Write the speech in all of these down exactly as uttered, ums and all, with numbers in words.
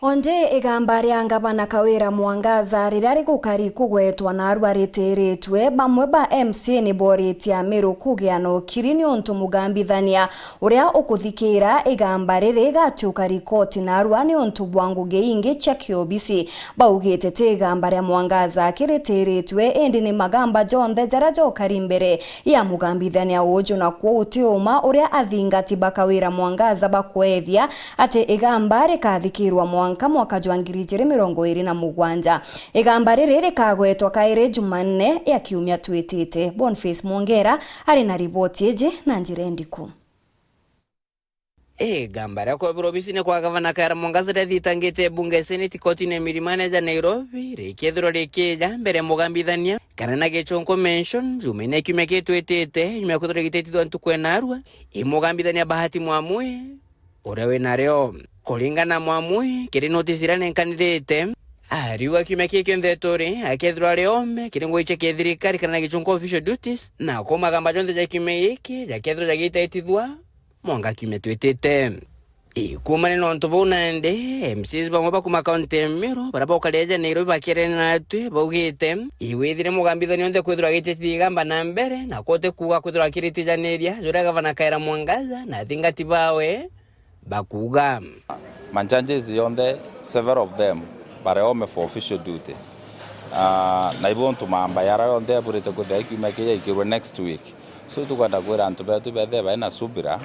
Onde igamba ria ngavana Kawira Mwangaza riria rigukari kugwetwa narua ritiritwe, bamwe ba M C A ni boritie Amiru kugia na ukiri niuntu mugambithania uria ukuthikira igamba riri gatiuka rikoti narua niuntu bwa ngugi ingi cia kiobisi. Baugite ti igamba ria Mwangaza kiritiritwe, indi ni magamba jonthe jaria jokari mbere ya mugambithania uju, na kwou uti uma uria athingati ba Kawira Mwangaza bakwethia ati igamba rikathikirwa mwanka mwaka jwa ngiri ijiri mirongo iri na mugwanja. Igamba riri rikagwetwa kairi Jumanne ya kiumia twitite. Boniface Mwongera ari na riboti iji na njira indiku. Igamba ria kwebirwa obisine kwa gavana Kawira Mwangaza riathitangite bunge ya seneti kotine ya Milimani ja Nairobi rikethirwa rikija mbere ya mugambithania kana na gichonko mention Jumaine ya kiumia gitwitite, nyuma ya kwithirwa rigititithwa ntuku ya narua i mugambithania Bahati Mwamui uria wina rio. Kuringana na Mwamui, kiri notisi iria nenkanirite, ariuga kiumia kii kionthe turi akethirwa ari ome kiri ngugi cia kithirikari kana na gichonko official duties, na ko magamba jonthe ja kiumia giki jakethirwa jagitaitithwa mwanka kiumia twitite. Ikuumania na untu buu nandi, M C As bamwe ba kuuma kaunti ya Meru, baria baukaria ja Nairobi bakiarania natwi, baugite, iwithire mugambithania onthe kwithirwa agititithia igamba na mbere, na kote kuuga kwithirwa akiritijaniria juria gavana Kawira Mwangaza na athingati bawe bakuuga. Ma judges yonthe, several of them, bari ome for official duty. Ah, na ibo untu mamba yara yonthe yaburite kwithirwa ikiumia kii yaikirwe next week. So, itukwenda kwira antu betu bethire bai na subira,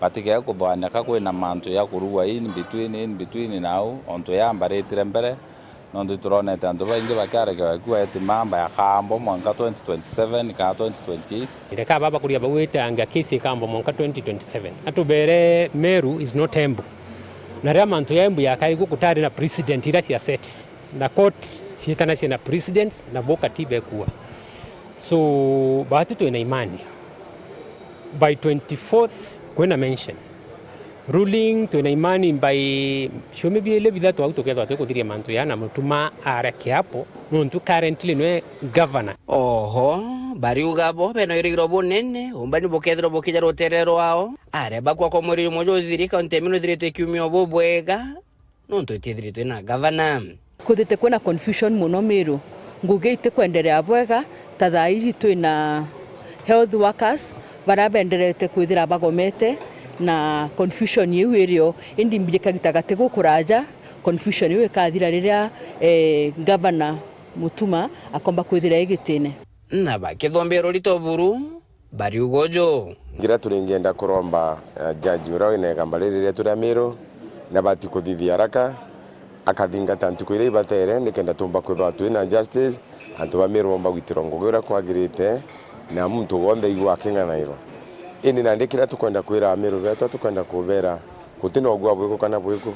batikee kuthoania ka kwina mantu ya kurugwa in between, in between nau, ontu yambaritire mbere, nontu ituronete antu baingi bakiarekewa ikua eti mamba ya kaambo mwanka twenty twenty-seven kana twenty twenty-eight. Reka baba kuria bauite anga kesi ikamba mwanka twenty twenty-seven. Atubere Meru is not Embu. Na riria mantu ya Embu yakaigua gutari na precedent iria cia set. Na court ciitanacia na precedent, na bo katiba ikua. So, batu twina imani. By twenty-fourth, kwina mention. Ruling, twina imani by ciumia biili bithatu au tukethirwa twikuthiria mantu ya na Mutuma aria kiapo, nontu currently nwe governor. Oho, bariuga bo bena wirigiro bunene, umbani bukethirwa bukija rutere rwao, aria bakwa kwa mweri jumwe jwa uthiri, kaunti ya Meru ithiritwe ikiumia bubwega, nontu itiithiritwe na gavana. Kwithite kwina confusion mono Meru. Ngugi itikwenderea bwega, ta thaa iji twina health workers baria benderete kwithira bagomete, na confusion iu irio, indi mbirikagita gati gukuraja, confusion iu ikathira riria, eh, gavana Mutuma akomba kwithira e gitine. Na bakithombia rurito buru, bariuga uju. Ngira turingenda kuromba, eh, judge uria wina igamba riri rietu ria Meru, nabati kuthithia haraka, akathingata ntuku iria ibatere, nikenda tumba kwithwa twina justice, antu ba Meru bomba gwitirwa ngugi uria kwagirite, na muntu wonthe aigua aking'anairwa. Indi nandi kiria tukwenda kwira Ameru betu, tukwenda kubera, gutina ugua bwiku kana bwiku,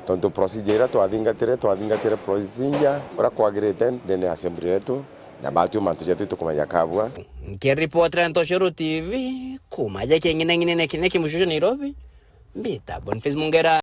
tontu procedure iria twathingatire, twathingatire procedure uria kwagirite ndene ya assembly yetu. Na batu mantu jetu itukumanya kabua. Nkiripotera Ntoshoro T V, kuuma ja king'inang'inene kiria ki mucucu Nairobi, mbita Boniface Mungera.